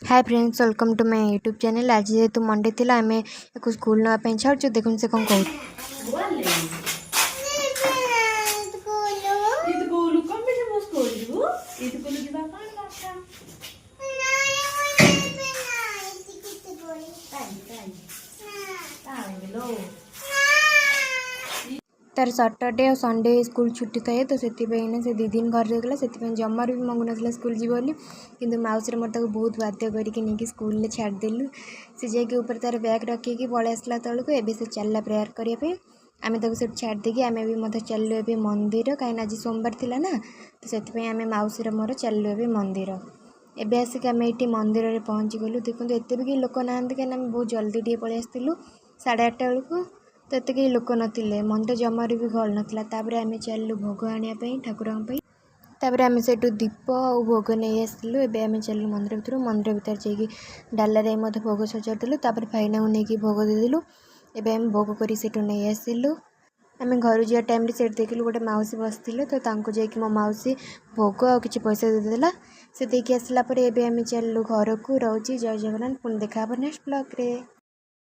Hi friends, welcome to my YouTube channel. ଆଜି ଯେହେତୁ Monday ଥିଲା, ଆମେ ୟାକୁ ସ୍କୁଲ ନେବା ପାଇଁ ଛାଡ଼ୁଛୁ। ଦେଖନ୍ତୁ ସେ କ'ଣ କହୁଛି। ସ୍କୁଲ କଣ ପାଇଁ ଯିବୁ? ସ୍କୁଲ ଯିବୁ? ସ୍କୁଲ ଯିବା କଣ ଦରକାର? କାଇଁ କାଇଁ କାଇଁ ଲୋ? ତାର ସଟରଡେ ଆଉ ସଣ୍ଡେ ସ୍କୁଲ ଛୁଟି ଥାଏ, ତ ସେଥିପାଇଁ ନା ସେ 2 ଦିନ ଘରେ ରହିଗଲା। ସେଥିପାଇଁ ଜମାରୁ ବି ମଙ୍ଗୁନଥିଲା ସ୍କୁଲ ଯିବ ବୋଲି। କିନ୍ତୁ ମାଉସୀର ମୋର ତାକୁ ବହୁତ ବାଧ୍ୟ କରିକି ନେଇକି ସ୍କୁଲରେ ଛାଡ଼ିଦେଲୁ। ସେ ଯାଇକି ଉପରେ ତାର ବ୍ୟାଗ୍ ରଖିକି ପଳେଇ ଆସିଲା ତଳକୁ। ଏବେ ସେ ଚାଲିଲା ପ୍ରେୟାର କରିବା ପାଇଁ। ଆମେ ତାକୁ ସେଠି ଛାଡ଼ିଦେଇକି ଆମେ ବି ମଧ୍ୟ ଚାଲିଲୁ ଏବେ ମନ୍ଦିର, କାହିଁକିନା ଆଜି ସୋମବାର ଥିଲା ନା, ତ ସେଥିପାଇଁ ଆମେ ମାଉସୀର ମୋର ଚାଲିଲୁ ଏବେ ମନ୍ଦିର। ଏବେ ଆସିକି ଆମେ ଏଇଠି ମନ୍ଦିରରେ ପହଞ୍ଚିଗଲୁ। ଦେଖନ୍ତୁ, ଏତେ ବି କେହି ଲୋକ ନାହାନ୍ତି, କାହିଁକିନା ଆମେ ବହୁତ ଜଲ୍ଦି ଟିକେ ପଳେଇ ଆସିଥିଲୁ 8:30 ବେଳକୁ, ତ ଏତେ କେହି ଲୋକ ନଥିଲେ। ମନ୍ଦିର ଜମାରୁ ବି ଗହଳି ନଥିଲା। ତାପରେ ଆମେ ଚାଲିଲୁ ଭୋଗ ଆଣିବା ପାଇଁ ଠାକୁରଙ୍କ ପାଇଁ। ତାପରେ ଆମେ ସେଇଠୁ ଦୀପ ଆଉ ଭୋଗ ନେଇ ଆସିଲୁ। ଏବେ ଆମେ ଚାଲିଲୁ ମନ୍ଦିର ଭିତରୁ। ମନ୍ଦିର ଭିତରେ ଯାଇକି ଡାଲାରେ ମଧ୍ୟ ଭୋଗ ସଜାଡ଼ିଦେଲୁ। ତାପରେ ଭାଇନାଙ୍କୁ ନେଇକି ଭୋଗ ଦେଇଦେଲୁ। ଏବେ ଆମେ ଭୋଗ କରି ସେଇଠୁ ନେଇ ଆସିଲୁ। ଆମେ ଘରୁ ଯିବା ଟାଇମ୍ରେ ସେଇଠି ଦେଖିଲୁ ଗୋଟେ ମାଉସୀ ବସିଥିଲେ, ତ ତାଙ୍କୁ ଯାଇକି ମୋ ମାଉସୀ ଭୋଗ ଆଉ କିଛି ପଇସା ଦେଇଦେଲା। ସେ ଦେଇକି ଆସିଲା ପରେ ଏବେ ଆମେ ଚାଲିଲୁ ଘରକୁ। ରହୁଛି, ଜୟ ଜଗନ୍ନାଥ। ପୁଣି ଦେଖା ହେବ ନେକ୍ସଟ ବ୍ଲଗ୍ରେ।